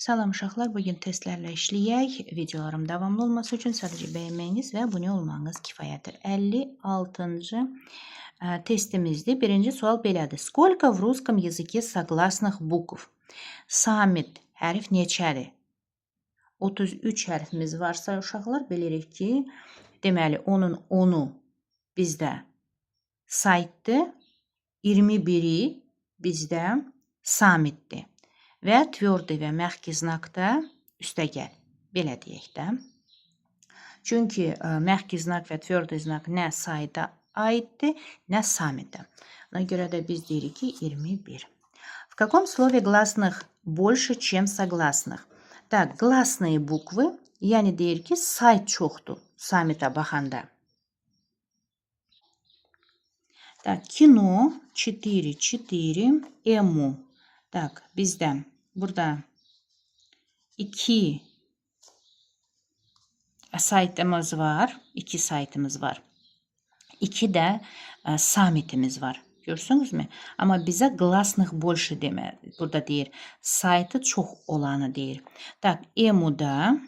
Salam uşaqlar, bugün testlərlə işləyək. Videolarım davamlı olması üçün sadəcə bəyənməyiniz və abunə olmağınız kifayətdir. 56-cı testimizdir. Birinci sual belədir. Сколько в русском языке согласных букв? Samit hərf neçədir? 33 hərfimiz varsa uşaqlar, bilirik ki, deməli onun 10-u bizdə saytdır, 21-i bizdə samitdir. Və твёрдый və мягкий znakda üstəgəl. Belə deyək də. Çünki мягкий znak və твёрдый znak nə sayda aiddir, nə samitə. Ona görə də biz deyirik ki, 21. В каком слове гласных больше, чем согласных? Так, гласные буквы, yəni deyir ki, say çoxdur samitə baxanda. Так, кино 4, 4, ему. Так, bizdə burada 2 saytımız var. 2 saytımız var. 2 də samitimiz var. Görsünüzmü? Amma bizə гласных больше demə. Burada deyir. Saytı çox olanı deyir. Так, ему-da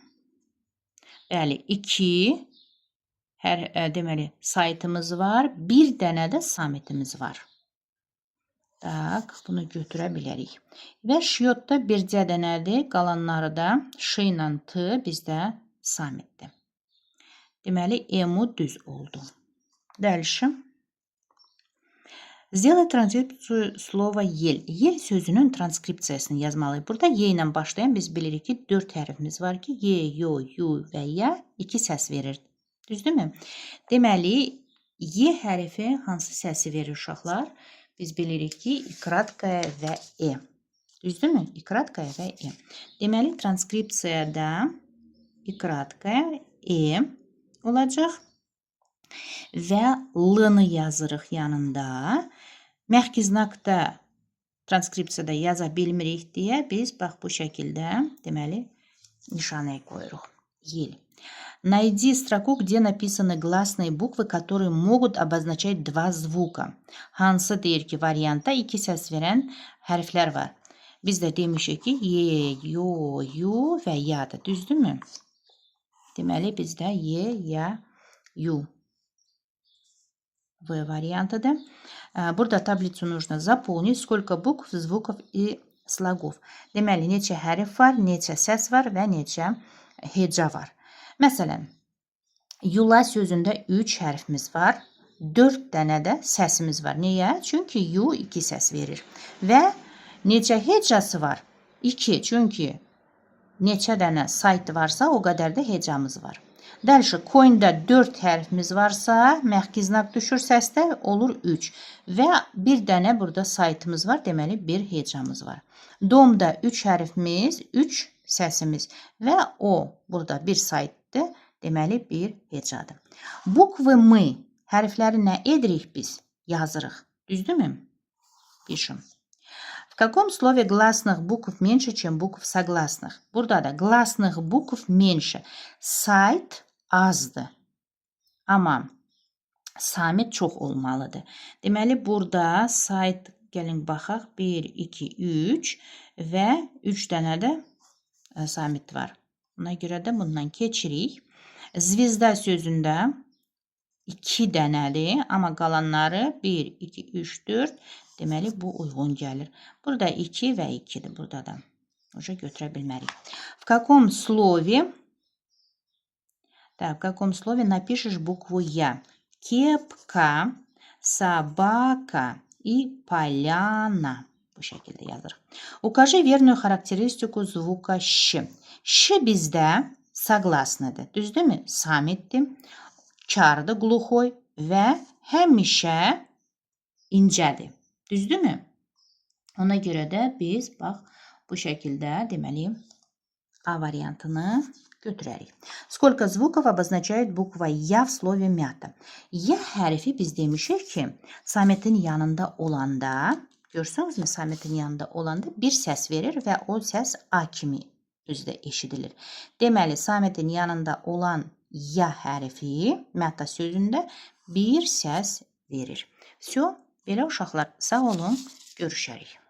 bəli 2 hər deməli saytımız var. Bir dənə də samitimiz var. Tak, bunu götürə bilərik. Və şyotda bircə dənədir. Qalanları da ş ilə t bizdə samitdir. Deməli, emu düz oldu. Дальше. Сделай транскрипцию слова "ел". Yel sözünün transkripsiyasını yazmalıyıq. Burada Y ilə başlayan biz bilirik ki, 4 hərfimiz var ki, Y, Yo, Yu və Ya 2 səs verir. Düzdürmü? Deməli, Y hərfi hansı səsi verir uşaqlar? Biz bilirik ki, i краткая və E. Düzdürmü? I краткая və E. Deməli, transkripsiyada i краткая E olacaq və L-nı yazırıq yanında. Мягкий znakda transkripsiyada yaza bilmirik deyə biz bax bu şəkildə deməli nişanə qoyuruq. Ел. Найди строку, где написаны гласные буквы, которые могут обозначать два звука. Hansı deyir ki, variantda iki səs verən hərflər var. Biz də demişik ki, Y, Yo, Yu və Ya-dır. Düzdürmü? Deməli, bizdə Y, Ya, Yu. В variantıdır. Burada таблицу нужно заполнить. Сколько букв, звуков и слогов. Deməli, neçə hərf var, neçə səs var və neçə heca var. Məsələn, yula sözündə 3 hərfimiz var. 4 dənə də səsimiz var. Niyə? Çünki yu 2 səs verir. Və neçə hecası var? 2. Çünki neçə dənə sayt varsa, o qədər də hecamız var. Дальше, coin'da 4 hərfimiz varsa, мягкий znak düşür səsdə, olur 3. Və bir dənə burada saytımız var, deməli bir hecamız var. Domda 3 hərfimiz, 3 səsimiz və o burada bir saytdır, deməli bir hecadır. Буквы мы hərfləri nə edirik biz? Yazırıq. Düzdürmü? Пишем. В каком слове гласных букв меньше, чем букв согласных? Burada da гласных букв меньше. Sayt azdır. Amma samit çox olmalıdır. Deməli, burada sayt, gəlin baxaq, 1, 2, 3 və 3 dənə də samit var. Buna görə də bundan keçirik. Звезда sözündə 2 dənədir, amma qalanları 1, 2, 3, 4. Deməli, bu uyğun gəlir. Burada 2 və 2-dir burada da. Уже götürə bilmərik. В каком слове Так, в каком слове напишешь букву Я? Кепка, собака и поляна. Bu şəkildə yazırıq. Укажи верную характеристику звука Ш. Ш bizdə согласныйdır. Düzdürmü? Samitdir, kardır, глухой və həmişə incədir. Düzdürmü? Ona görə də biz bax bu şəkildə deməli A variantını götürərik. Сколько звуков обозначает буква Я в слове мята? Y hərfi biz demişik ki, Sametin yanında olanda, görsünüzmü Sametin yanında olanda bir səs verir və o səs A kimi özdə eşidilir. Deməli, Sametin yanında olan Y hərfi mята sözündə bir səs verir. Всё, belə uşaqlar, sağ olun, görüşərik.